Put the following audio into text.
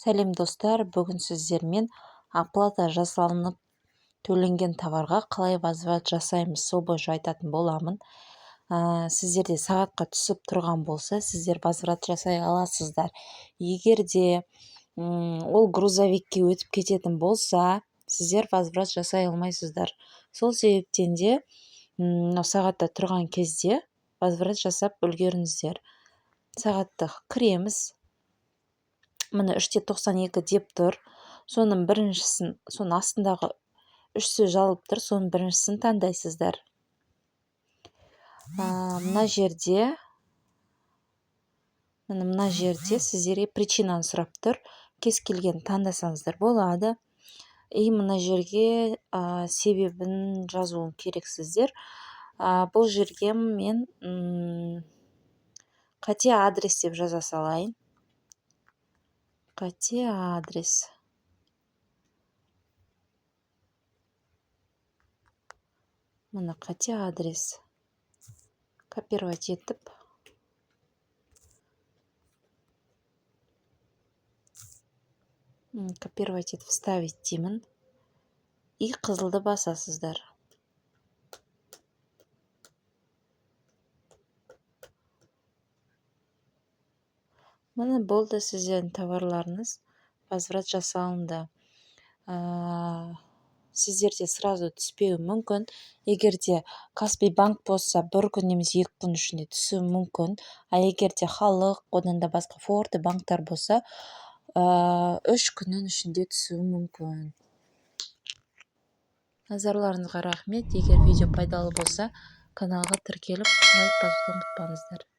Сәлем, достар! Бүгін сіздермен оплата жасалынып төленген товарға қалай возврат жасаймыз, сол бойынша айтатын боламын. Сіздерде сағатқа түсіп тұрған болса, сіздер возврат жасай аласыздар. Егер де ол грузовикке өтіп кететін болса, сіздер возврат жасай алмайсыздар. Сол себептен де мынау сағатта тұрған кезде возврат жасап үлгеріңіздер. Сағатты кіреміз, міне, 3:92 деп тұр. Соның біріншісін, соның астындағы үш сөз жазылып тұр, соның біріншісін таңдайсыздар. Мына жерде, міне, мына жерде сіздерге причинаны сұрап тұр. Кез келген таңдасаңыздар болады. И мына жерге себебін жазуым керексіздер. Бұл жерге мен «қате адрес» деп жаза салайын. Қате адрес. Міне, қате адрес. Копировать етіп, копировать етіп, «вставить» деймін и қызылды басасыздар. Міне, болды, сіздердің товарларыңыз возврат жасалынды. Сіздерде сразу түспеуі мүмкін. Егер де Каспи банк болса, бір күн немесе 2 күн ішінде түсуі мүмкін. А егер де Халық, одан да басқа Форте банктар болса, 3 күннің ішінде түсуі мүмкін. Назарларыңызға рахмет! Егер видео пайдалы болса, каналға тіркеліп, лайк басуды ұмытпаңыздар.